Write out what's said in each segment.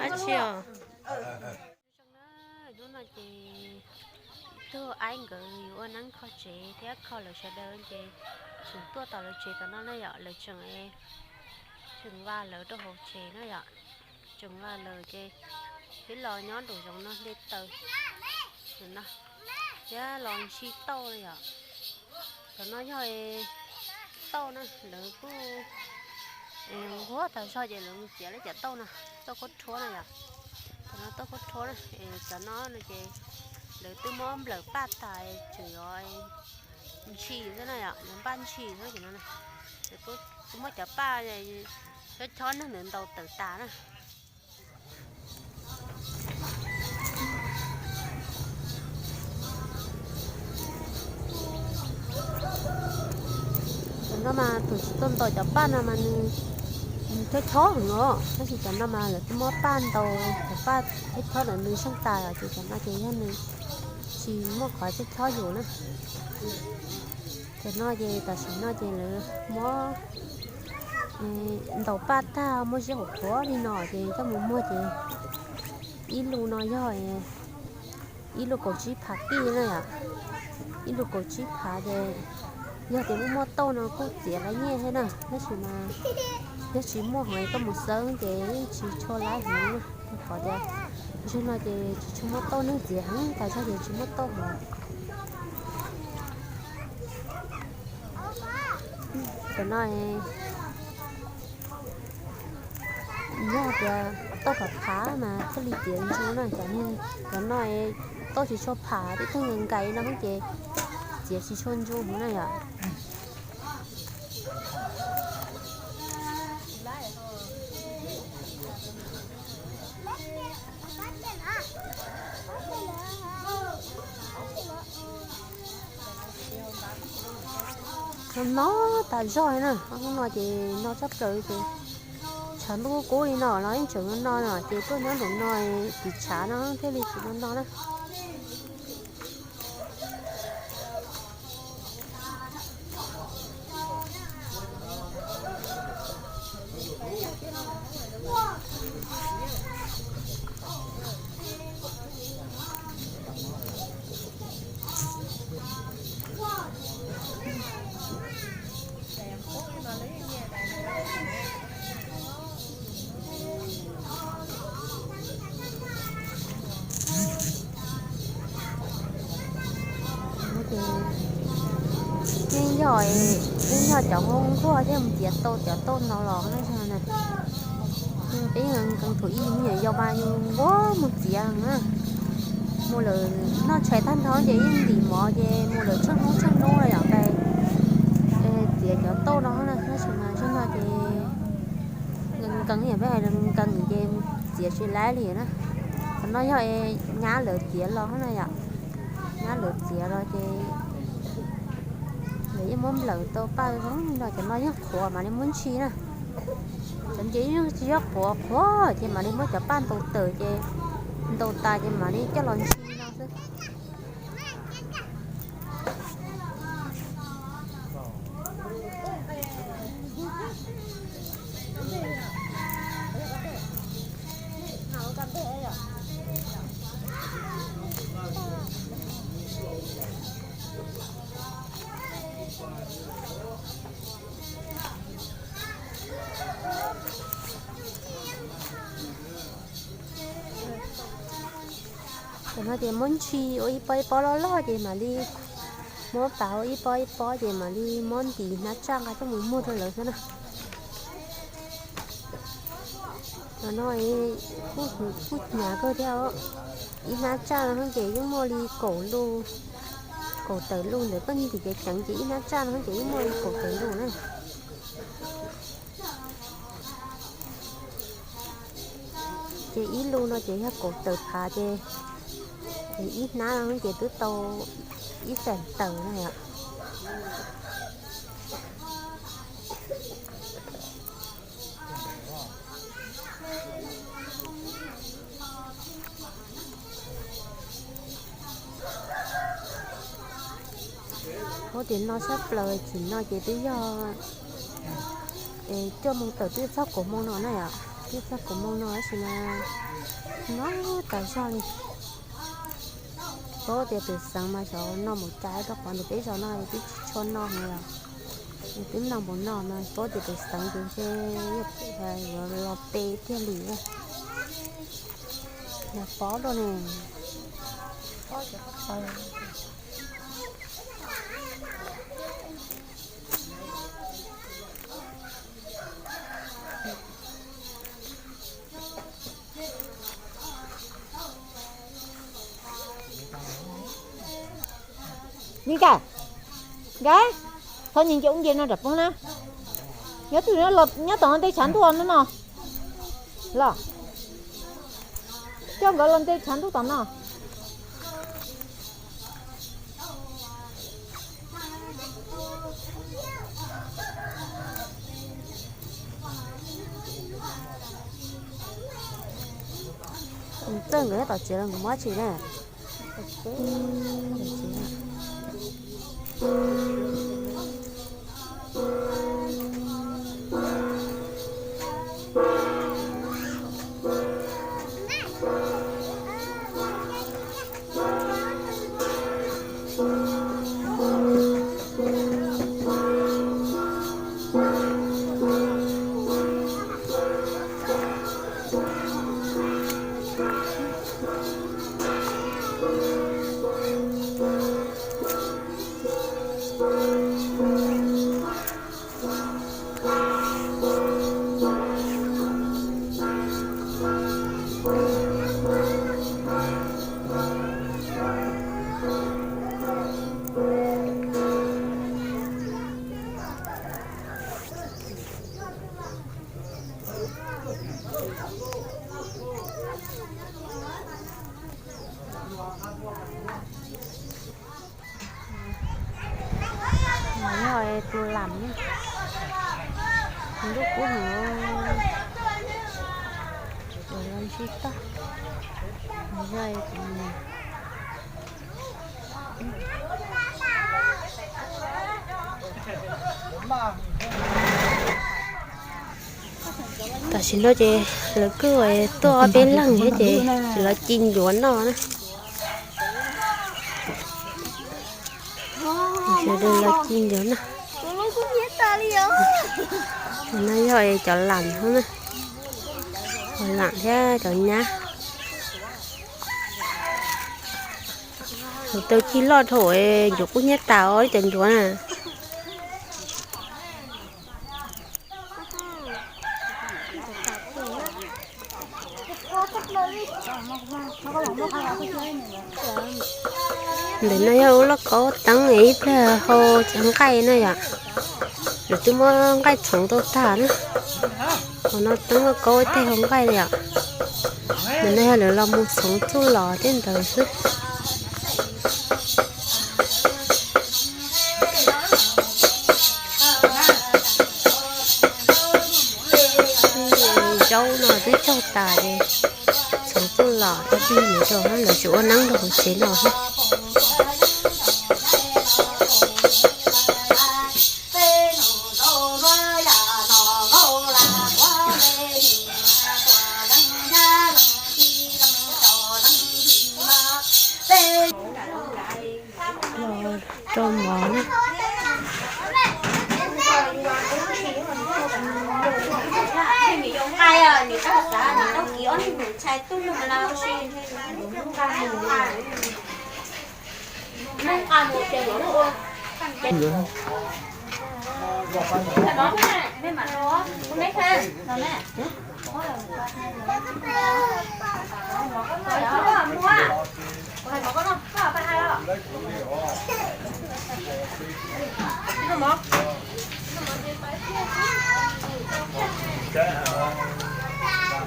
Ab tsi os. Hnub no ces tug aib nkawd yuav ua neeb kho tsev thiab kho lawv sawv daws ces tseem tuaj tom lawv tsev tom no na yom, lawv tseem, tseem vaj lawv rau hauv tsev na yom. Tseem vaj lawm ces peb los nyob nraum zoov no nte taws no, thiab los ntshis tauj na yom. Cov no yog tauj na, lawv kuj nquag tag zog ces lawv mus txiav lawv cov tauj no, tauj khaub rhuab na yom. Cov no tauj khaub rhuab na, cov no no ces lawv twb muab nplawm paj tas, tseem yuav ntshis xwb na yom, yuav npaj ntshis xwb ces no. Lawv kuj muab cov paj chob chob neeg ntawd ntaus tawm tas na. Cov no mas thaum tsis tau ntaus cov paj no mas nws chob chob heev os, tab sis cov no mas lawv twb muab paj ntaus, cov paj chob chob ntawd nws zeeg tas os, ces cov no ces yog nws tsis muaj qhov chob chob yus na. Cov no ces tam sim no ces lawv muab ntaus paj tag muab ziab qhuav qhuav li no ces coj mus muag ces ib lus no yog ib lus kaum tsib phav kij na yom. Ib lus kaum tsib phav ces yog tias muaj muaj tauj no kuj txiav lawv nyiaj thiab na, tab sis mas yog tsis muaj heev koj mus xawb ces yeej tsis tshua lab heev na. Qhov tias ntshe no ces tsis tshua muaj tauj neeg txiav heev, tas zog ces tsis muaj tauj heev. Cov no yog tias tauj phav phav mas thiaj li txiav ntsu na, cov no tauj tsis tshua phav, tib tug nkees nkees no ces txiav tsis tshua ntsu heev na yom. No tas zog na, hnub no ces no tshaj plaws ces tshav ntuj kub li no los yeej tseem no no ces tuaj nyob nraum no tiv tshav no thiaj li tsis no no na. Ces yeej yog, yeej yog cov nquag thiaj mus txiav tau cov tauj no los na. Peb yeej nkees thaum ib yus me nyuam yaus mas yus nquag mus txiav na. Mus lawm noj tshais tag nrho ces yeej ntim mov ces mus lawm tsheej hnub tsheej hnub los yom, txiav cov tauj no na, tab sis mas zaum no ces nkees, peb hais nkees ces txiav tsis laib li na. Qhov no yog nyab lawv txiav los na yom, nyab lawv txiav los ces lawv yeej muab nplawm tau paj zoo li no, cov no yeej qhuav mam li muab ntshis na. Cov ntses yeej tsis yog qhuav qhuav ces mam li muab cov paj ntaus tawm ces ntaus tas ces mam li coj los ntshis no xwb. Cov no ces muab ntshis ua ib pob ib pob loj loj ces mam li muab pav ua ib pob ib pob ces mam li muab ntim hnab tsaj nqa coj mus muag rau lawv xwb na. Cov no kuj hnyav kawg thiab os. Ib hnab tsaj no ces yeej muaj li kaum lus, kaum tawm lus ntawm koj ntim ceev ceev ces ib hnab tsaj no ces yeej muaj li kaum tawm lus na. Ces ib lus no ces yog kaum tawm phav ces Ib hnab no ces twb tau ib feem tawm na yom. Paub tias no sab plaws, chim no ces twb yog cuaj moo tawm twb txog kaum moo no na yom, twb txog kaum moo no tab sis mas no tas zog li. Paub tias tus xeev mas xyov noj mus cas rau qhov ntawm peb zos no twb tsis tshua noj heev los, twb noj mus noj mas paub tias tus xeev ces ntshe yuav los pe tiag li. Yog pob dua ne. Ni ka, nkawd, thov nyias nce ub nce no rov poob na. Nyob twg los nyob tom no tej tshav ntuj no no. Los, coj nkawd los nte tshav ntuj tom no. Txawj nkawd nyob tom tsev los nkawd muab tsis na. Yog tus lam, ntuj kub heev, los ntsis tag. Yog tus Tam sim no ces lawv kuj tuaj ob peb leeg thiab ces tsis los ci ncuav noj na. Sawv daws los ci ncuav noj. No yog cov lam na, cov lam thiab cov nyab. Tus taw ci loj dhau, ncuav kub hnyiab tas os cov ncuav na. Ntawm no yog ua lauj kaub teeb ib pliag hau cov nqaij na yom. Lawv twb muab nqaij txhoov tau tag na. Hauv no teeb lauj kaub ib teg hau nqaij li yom. Ntawm no yog lawv los mus txhoov txuj lom tej ntawd xwb. Zaub no twb cog tas es txhoov txuj lom tau tij nyiav rau lawv tsis ua neeb rau hauv tsev no thiab. Los rau mov na.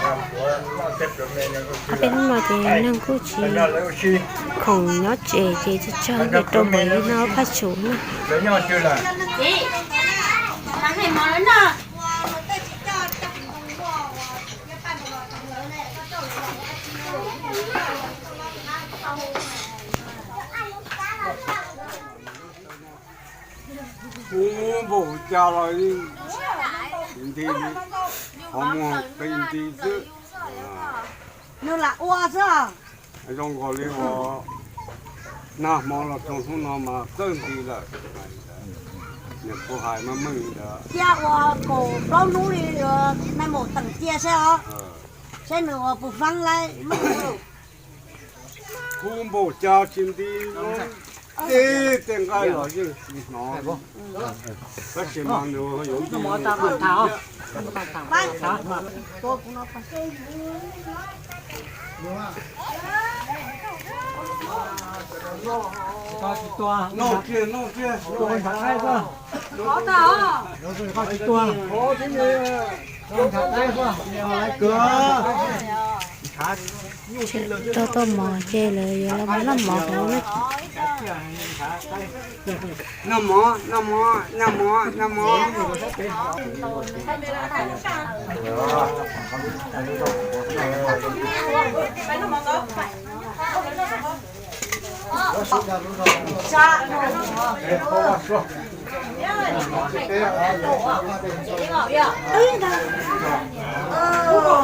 Ob peb hnub no ces neeg kuj tsis khoom nyob tsev ces tsawg tsawg ces rau npaum li no phaj tsum na. Kub npaum cas los yeej tsis nti li, qhov muag qi nti xwb. Nws lam ua xwb. Zoo nkaus li uas nag hmo los txog hnub no mas txawj nti lawm. Niam kuv hais meej meej li ntawd. Cia ua kaum plaub hnub li, nag maum teem cia seb os, seb nws ua puas faab laib meej. Kub npaum cas tsis nti, tej nqaij los yeej tsis hnov. Tab sis mas nws yuav nti. Noj kiag, noj kiag. Tsis tuaj mov ces lawv yuav los noj mov hauv na. Noj mov, noj mov, noj mov, noj mov.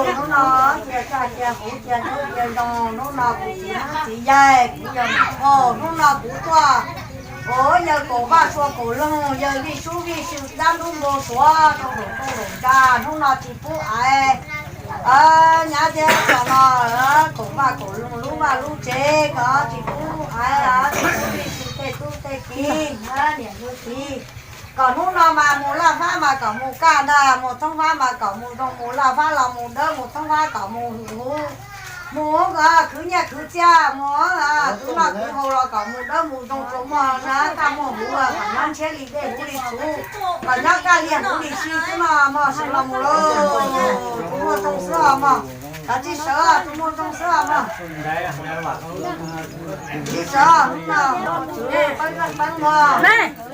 Hnub no cia txaj cia huv cia ntub cia ntoo, hnub no kuv txiv hmab txiv yaig, kuv yawg Mum Phauj, hnub no kuv tuaj, kuv yawg Kaum Vaj Sua Kaum Loog, yawg Vij Sub Vij Sw dab ntub npau suav rau nraum rooj nraum nrag, hnub no tsis pub aiv nyab thiab tsav no, Kaum Vaj Kaum Loog lub vaj lub tsev ko tsis pub aiv, tsis pub Vij Sw tej tub tej kiv, niam yawg txiv. Kom hnub no mas mus laj fab mas kom mus kaj ntag, mus thoob fab mas kom mus zoo, mus laj fab los mus dawb, mus thoob fab kom mus huv, mus kom khwv nyiaj khwv txiaj, mus khwv noj khwv haus los kom mus dawb mus zoo, tsuas muaj na kaj muaj huv, kom nyob ntshiab li dej huv li txhuv, kom nyob kaj liaj huv li si xwb no mog, sawv los mus lauj. Tub muaj zoo xwb os mog, kav tsij sawv, tub muaj zoo xwb os mog. Tsis sawv, hnub no tswv peb peb mog.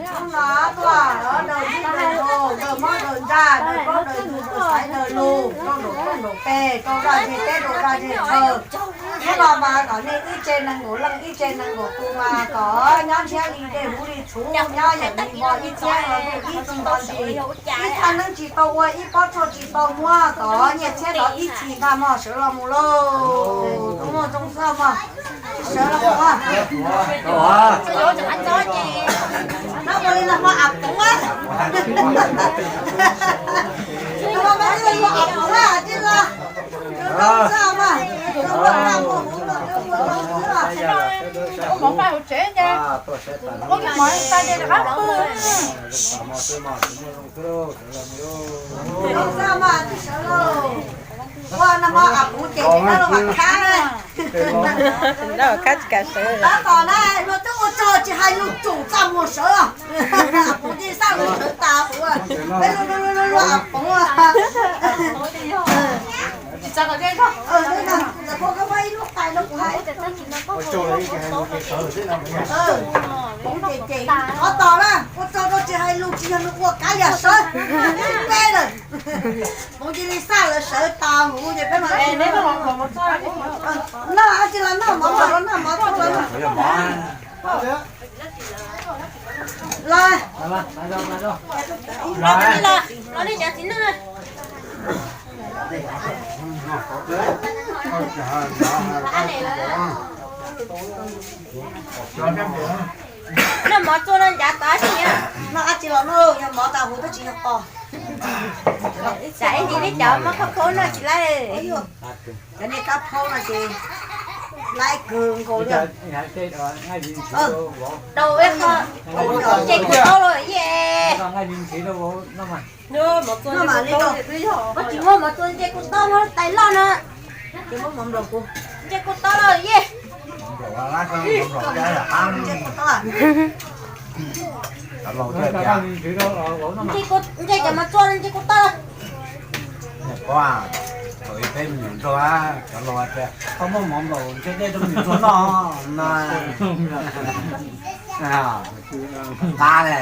Hnub no tuaj daws zib daws zos, daws mob daws ntsaj, daws plaub daws ntug, daws xaiv daws lus, rau nraum rooj nraum peg, rau zaj zej teb, rau zaj zej chaw. Hnub no mas kom nej ib tse nees nkaum leej, ib tse nees nkaum tus mas kom nyob ntshiab li dej huv li txhuv, nyob yawm li vos ib txhiab los ib tug nto ntsis, ib thaj neeb tsis tau ua, ib pob tshuaj tsis tau muab, kom nyiaj txhiab los ib txhis ntag mog, sawv los mus lauj. Tub muaj zoo xwb mog, sawv los mus. Nab ua li no hmo Am Poov, hmo Am Poov na, tij laug. Zoo xwb mog, zoo mog, tub muaj zoo xwb. Ua mov paj hauv tsev ces ua mov tas ces rov qab pw. Zoo xwb mog, tij sawv lauj. Ua no hmo Am Poov ces tsis dab laug Vam Khab. Dab laug Vam Khab tsis kam sawv. Tab tom na, luag twb ua tsaug tsis hais lus tsum txaj muag sawv. Am Poov ces xaj lus sawv tas huv. Peb luag luag luag luag Am Poov. Tsis txav kom dej tso. Ntawm koj muaj ib lub tais no kuv hais. Poov ces ces qhov tos na, ua tsaug rau tsis hais lus tsis yog nws ua kav liam sawv. Peb lawm. Poov cia li xaj lawv sawv tas huv ces peb mam noj, tsis los noj mov, los noj mov, los noj mov. Los, los li cov txiv neej. Noj mov txua no ncav tod si. Noj dab tsi los noj, yog mov tas huv twb tsis yog qos. Tsam ib ntsis peb cov muab khaub khaub noj tsis laib. Cov niag kab phaub no ces laib kawg nkaus li. Dau ib qho, nce kuj tau los yej. Noj mam li no. Koj tsis muab mov txua nce kuj tau, muab tais loj no. Nce kuj tau los yej. Nce cov mov txua no nce kuj tau. Peb me nyuam ntsuag, cov laus tias koj muaj mov nplaum ntshe dej rau me nyuam ntsuag noj na. Qab le.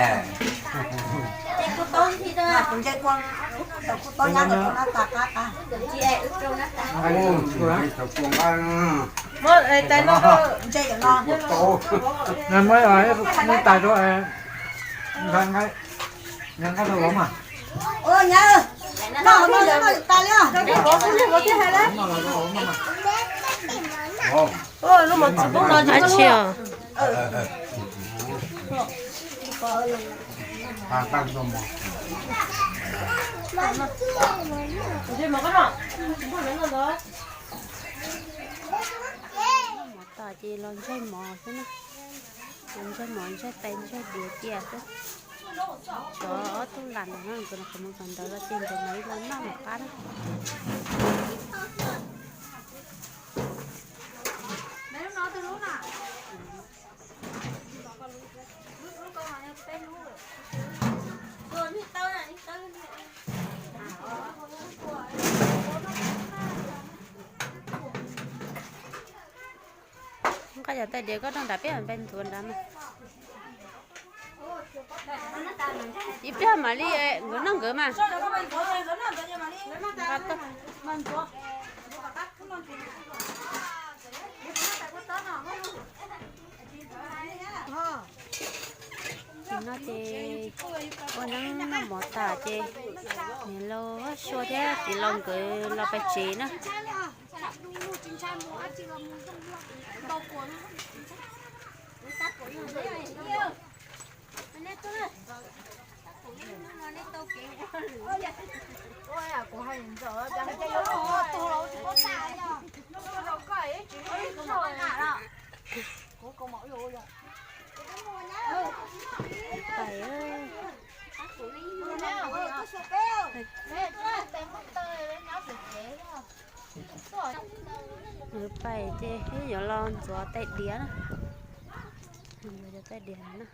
Muab tais rau, nqa nqa rau los mas. Lub mos txwv poob no tsis os. Mov tas ces los ntsaig mov xwb na. Los ntsaig mov, ntsaig tais, ntsaig diav cia xwb. Cov ob tug lam ntawm no nkawd los qhov muag kawm ntawv los ces nkawd mam li los noj mov qab na. Koj cov tais diav koj rau nram peb pais ntxuav nrad mas. Ib pliag mam li nkawd noj nkawd mas. Tam no ces ua neeb noj mov tas ces niam laus Suav thiab txiv laus nkawd los pem tsev na. Pais, pais ces wb yuav los ntxuav tais diav na. Ntxuav cov tais diav no na.